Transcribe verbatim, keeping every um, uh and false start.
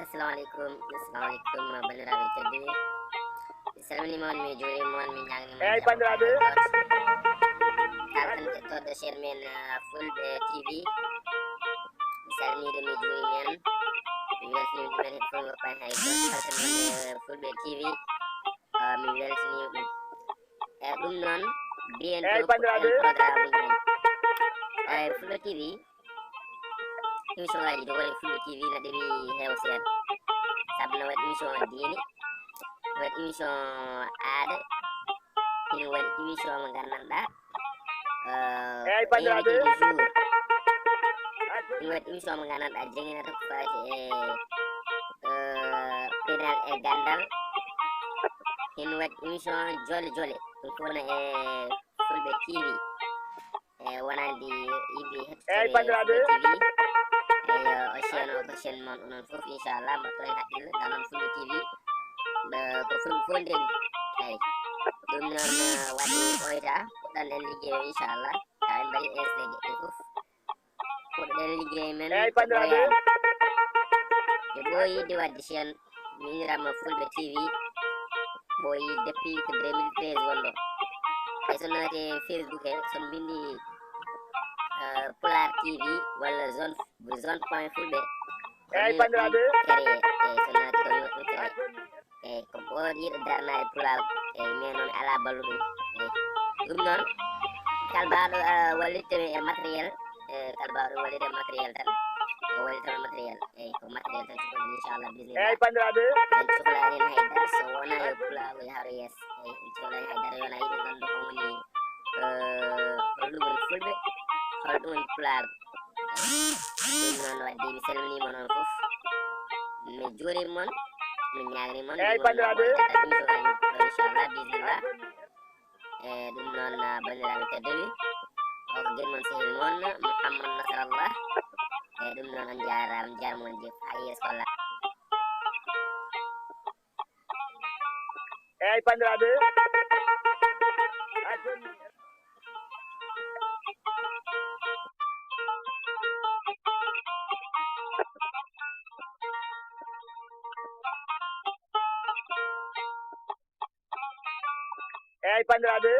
Assalamu aleykum. Assalamu aleykum, banndiraaɓe tedduɓe. Mi salminiima on, mi juuriima on, mi ñaagniima on. Eeyi, banndiraaɓe. Kala tan keɗotooɗo chaîne men, uh, Fulɓe T V. Mi salminiima, mi juuriima on. Mi weltiniima ɗumen, heɗi fof ngoppaani hay gooto. Kala tan woni, uh, Fulɓe T V. Uh, mi weltiniima ɗum. E ɗum noon, biyen. Eeyi, banndiraaɓe. Programme men. Eeyi, Fulɓe T V. Émission ngaji dogoɗe Fulɓe T V na ɗeɓi heew seeɗa. Sabu no waɗi émission diine, waɗi émission aada, ina waɗi émission mo nganndanɗaa, euh, eeyi, banndiraaɓe. Invité du jour. Ina waɗi émission mo nganndanɗaa, jannginata ko faati e, euh, pinal e ganndal. Ina waɗi émission jole jole, ɗum fof no e Fulɓe T V. E wonande yimɓe heɗotooɓe Fulɓe T V. Eeyi, banndiraaɓe. Eeyo, o chaîne o ko chaîne mon onon fof, inchallah, mbaɗoɗon hakkille, ngam noon Fulɓe T V, ɓe, ko Fulɓe fof ndenndi. Eeyi. Ɗum noon, eh, waɗi ɓooyta, puɗɗoɗen liggey o, inchallah. Tawa en mbaɗi installé geɗe fof. Puɗɗoɗen liggey men. Eeyi, banndiraaɓe. Ɓe ɓooyi de waɗde chaîne. Mi inniraama Fulɓe T V, ɓooyi depuis ko deux mille treize wonɗo. Hay so naati e Facebook he, so mbinndi, eh, Pulaar T V walla zone, zone point Fulɓe. Eeyi, banndiraaɓe. Créé, eeyi, so naati ko yo ɗum créé. Eeyi, ko ɓooɗo yiɗo darnaade Pulaar. Eeyi, mais noon alaa balluɗo. Eeyi, ɗum noon, kala mbaaɗo, eh, wallitde mi e matériel, eh, kala mbaaɗo wallitde e matériel tan, o wallitama matériel. Eeyi, ko matériel tan cukalɗen, inchallah, bismillah. Eeyi, banndiraaɓe. En cukalani en hay dara, so wonaa yo Pulaagu yahru yeeso. Eeyi, en cukalani hay dara, yo wonaa yiɗen anndu ko woni, eh, holɗum woni Fulɓe, holɗum woni Pulaagu. Eeyi, ɗum noon waɗde mi salminiima onon fof. Mi juuriima mon, mi ñaagniima mon. Eeyi, banndiraaɓe. Inchallah, bismillah. E ɗum noon, ah, banndiraaɓe tedduɓe, o ko giɗo mon, sehil mon, Mouhammad Nasrallah. E ɗum noon, on njaaraama, on njaaraama, on njaaraama, haa yeeso, kolla. Eeyi, banndiraaɓe. Eeyi, banndiraaɓe.